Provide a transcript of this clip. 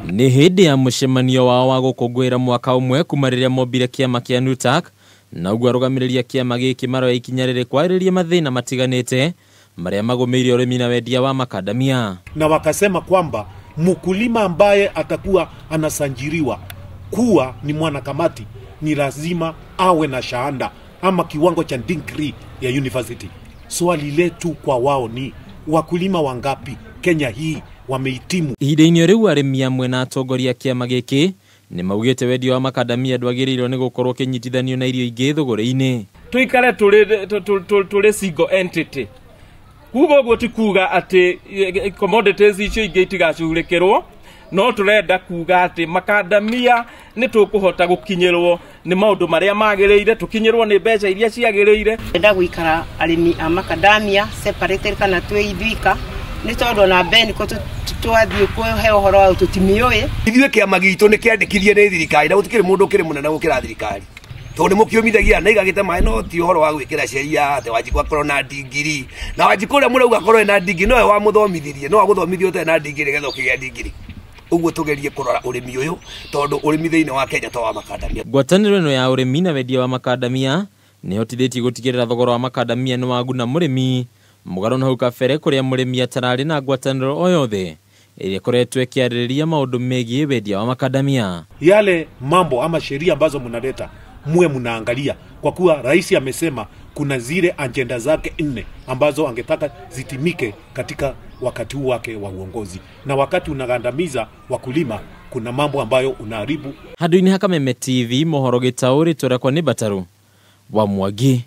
Nĩ hĩndĩ ya mũcemanio wao wa gũkũngũĩra mwaka ũmwe kuma rĩrĩa mombire kĩama kĩa NUTAK, na ũguo arũgamĩrĩri a kĩama gĩkĩ maroya ikinya rĩrĩ kwarĩrĩria mathĩna matiganĩte marĩa magũmĩire ũrĩmi na wendia wa makadamia. Na wakasema kwamba mkulima ambaye atakuwa anasanjiriwa kuwa ni mwanakamati ni lazima awe na shahada ama kiwango cha degree ya university. Swali letu kwa wao ni wakulima wangapi Kenya hii wamehitimu? Ihinda-inĩ rĩu arĩmi amwe na atongoria kĩama gĩkĩ nĩ maugĩte wendia wa makadamia ndwagĩrĩirwo nĩ gũkorwo ũkĩnyitithanio na irio ingĩ thũgũrĩ-inĩ. Tuikare tũrĩ single entity. Kuga ũguo ti kuga atĩ commodities icio ingĩ itigacugurĩkĩrwo, no tũrenda kuga atĩ makadamia nĩ tũkũhota gũkinyĩrwo nĩ maũndũ marĩa magĩrĩire, tũkinyĩrwo nĩ mbeca iria ciagĩrĩire. Ndenda gũikara arĩmi a makadamia separated kana twĩ ithuika, nĩ tondũ ona Benco twathiĩ kũhe ũhoro wa tũtimĩũĩ. Ithuĩ kĩama gitũ nĩ kĩandĩkithie nĩ thirikari na gũtikĩrĩ mũndũ ũkĩrĩ mũnene gũkĩra thirikari, tondũ nĩ mũkĩũmithagia na igagĩte maĩ, no ti ũhoro wa gwĩkĩra sheria atĩ Wanjikũ akorwo na ndigiri, na Wanjikũ ũrĩa mũrauga akorwo ena ndigiri nowe wamũthomithirie, no agũthomithie ũtarĩ na ndigiri nĩgetha ũkĩgĩa ndigiri. Ũguo tũgerie kũrora ũrĩmi ũyũ tondũ ũrĩmi thĩinĩ wa Kenya to wa makadamia. Ngwatanĩro ĩno ya ũrĩmi na wendia wa makadamia nĩ ĩhotithĩtie gũtigĩrĩra thogora wa makadamia nĩ waguna mũrĩmi, mũgarũ na hau kabere kũrĩa mũrĩmi atararĩ na ngwatanĩro o yothe ĩrĩa ĩkoretwo ĩkĩarĩrĩria maũndũ megiĩ wendia wa makadamia. Yale mambo ama sheria ambazo mnaleta muwe mnaangalia, kwa kuwa rais amesema kuna zile agenda zake 4 ambazo angetaka zitimike katika wakati huu wake wa uongozi, na wakati unagandamiza wakulima kuna mambo ambayo unaharibu. Handũ-inĩ ha Kameme TV mohoro gĩtaũrĩtwo kwa nĩ Bataru wa Mwangi.